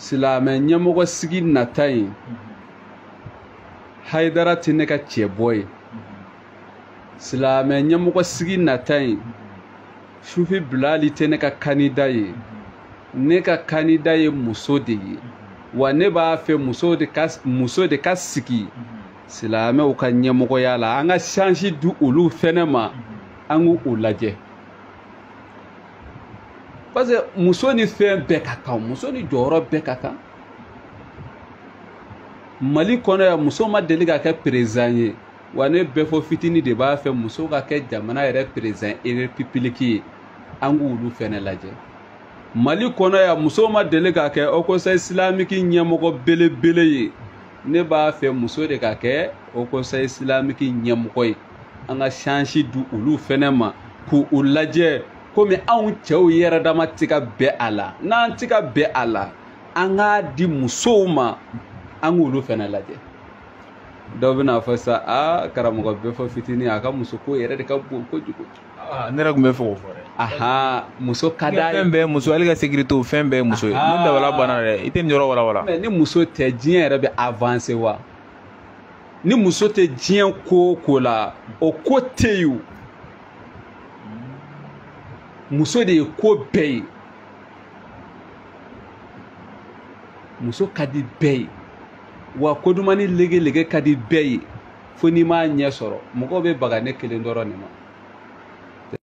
Silamɛ ɲɛmɔgɔ sigi nata in, Hayidara tɛ ne ka cɛ bɔ ye. Silamɛ ɲɛmɔgɔ sigi nata in, Sufi Bilali tɛ ne ka candidat ye. Ne ka candidat ye muso de ye. Wa ne b'a fɛ muso de ka sigi silamɛw ka ɲɛmɔgɔya la. An ka chance di olu fɛnɛ ma, an k'u lajɛ, parce que muso ni fɛn bɛɛ ka kan, muso ni jɔyɔrɔ bɛɛ ka kan. Mali kɔnɔ yan, muso ma deli ka kɛ président ye. Wa ne bɛɛ fɔ fitinin de b'a fɛ muso ka kɛ jamana yɛrɛ président république ye. An k'olu fɛnɛ lajɛ. Mali kɔnɔ yan, muso ma deli ka kɛ Haut Conseil islamique ɲɛmɔgɔ belebele ye. Ne b'a fɛ muso de ka kɛ Haut Conseil islamique ɲɛmɔgɔ ye. An ka chance di olu fɛnɛ ma k'u lajɛ, komi anw cɛw yɛrɛ dama tɛ ka bɛn a la. N'an tɛ ka bɛn a la, an k'a di musow ma, an k'olu fɛnɛ lajɛ. Dɔw bɛna fɔ sa: aa, karamɔgɔ bɛɛ fɔ fitinin, a ka muso ko yɛrɛ de ka bon kojugu. Ne yɛrɛ tun bɛ fɛ k'o fɔ dɛ. Ahan, muso ka d'a ye. Fɛn bɛɛ ye muso, hali ka sécurité, fɛn bɛɛ ye muso ye. Ni dabala banna dɛ, i tɛ nin yɔrɔ walawala. Mais ni muso tɛ, diɲɛ yɛrɛ bɛ avancer wa? Ni muso tɛ diɲɛ ko o ko la, o ko tɛ yen o. Muso de ye ko bɛɛ ye. Muso ka di bɛɛ ye, wa kodumani legelege ka di bɛɛ ye, fo n'i m'a ɲɛ sɔrɔ. Mɔgɔw bɛ baga ne kelen dɔrɔn de ma.